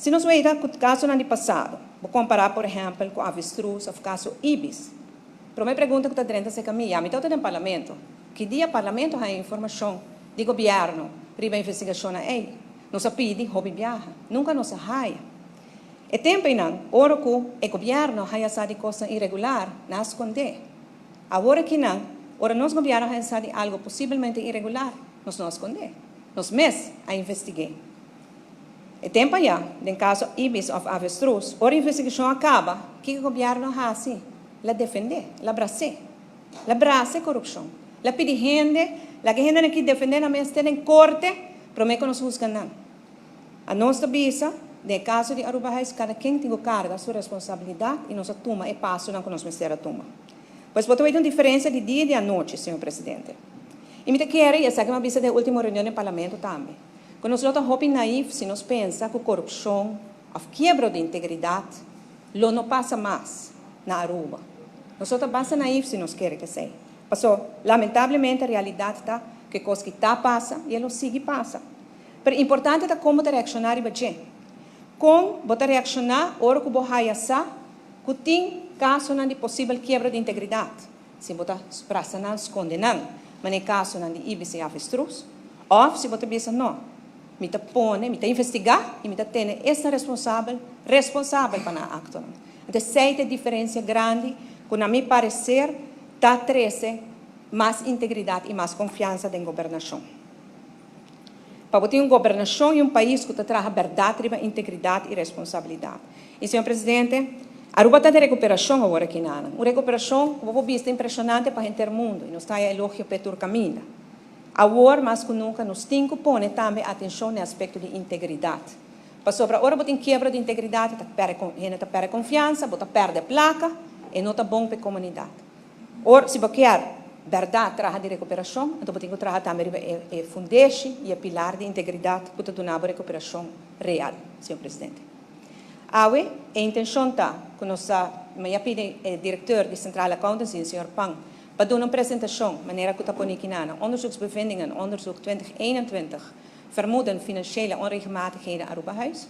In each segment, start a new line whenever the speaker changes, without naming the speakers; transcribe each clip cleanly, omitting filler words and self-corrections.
Si nos wak e kasonan di pasado, bo kompará, por ehèmpel, ku Avestruz òf kaso Ibis. Promé pregunta ku ta drenta serka mi, mi ta den parlamento. Ki dia parlamento tin informashon di gobièrnu riba investigashon ei? Nos a pidi, hopi biaha. Nunka nos a haya. E tempu nan, ora ku e gobièrnu haya sa di kos iregular, nan a skonde. Awor ku nan, ora nos gobièrnu haya sa di algu posiblemente iregular, nos no a skonde. Nos mes a investigá. E tempu ya, den kaso Ibis òf Avestruz, ora e investigashon a kaba, kiko e gobièrnu a hasi? El a defendé, el a bras'é. El a brasa korupshon. El a pidi hende, laga hende aki defendé nan mes den korte, promé ku nos husga nan. Anos ta bisa, den kaso di Aruba Huis, kada ken tin ku karga su responsabilidat i nos a tuma e pasonan ku nos mester a tuma. Pues bo ta un diferensia di dia i di anochi, señor presidente. I mi ta kere, i esaki m'a bisa den último reunion den parlamento tambe, ku nos lo ta hopi naïef si nos pensa ku korupshon, òf kiebro di integridat, lo no pasa mas na Aruba. Nos ta basta naïef si nos kere ku esei. Paso, lamentablemente, e realidat ta ku kos ku ta pasa i e lo sigui pasa. Pero importante ta kon bo ta reakshoná riba dje. Kon bo ta reakshoná ora ku bo haya sa ku tin kasonan di posibel kiebro di integridat. Si bo ta brasa nan, skonde nan, manera kasonan di Ibis i Avestruz, òf si bo ta bisa no, mi ta pone, mi ta investigá i mi ta tene esnan responsabel, responsabel pa nan akto. Anto, esei ta e diferensia grandi, ku na mi pareser ta trese mas integridat i mas konfiansa den gobernashon. Pa tin un gobernashon i un pais ku ta traha berdat riba integridat i responsabilidat. I, señor presidente, Aruba ta den rekuperashon awor aki na Un rekuperashon, komo bo ta impreshonante pa henter mundu, i nos ta elogio pa tur kaminda. Awor, mas ku nunka, nos tin ku pone tambe atenshon na aspekto di integridat. Pasobra ora bo tin kiebro di integridat, ta pèrdè, hende ta pèrdè konfiansa, bo ta pèrdè plaka, i no ta bon pa e komunidat. Ora, si bo ke berdat traha di rekuperashon, anto bo tin ku traha tambe e fundeshi i e pilar di integridat ku ta duna rekuperashon real, señor presidente. Awe, e intenshon ta ku nos a pidi direktor di Centrale Accountancy, señor Pang, pa duna un presentashon, manera ku ta pone aki na onderzoeksbevindingen, onderzoek 2021, vermoeden financiële onregelmatigheden Aruba Huis.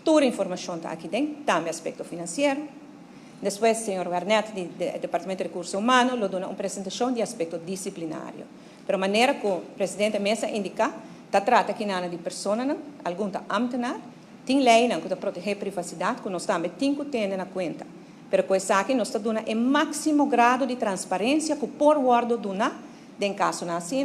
Tur informashon ta aki den, tambe aspekto finansiero. Despues, señor Wernet, di Departamento di Rekurso Humano, lo duna un presentashon di aspekto disiplinario. Pero manera ku presidente mes a indiká, ta trata aki di persona, algun ta ambtenaar, tin lei ku ta protehé privasidat, ku nos tambe tin ku tene na kuenta. Pero ku esaki nos ta duna e máksimo grado di transparensia ku por wòrdu duna, den kaso asina.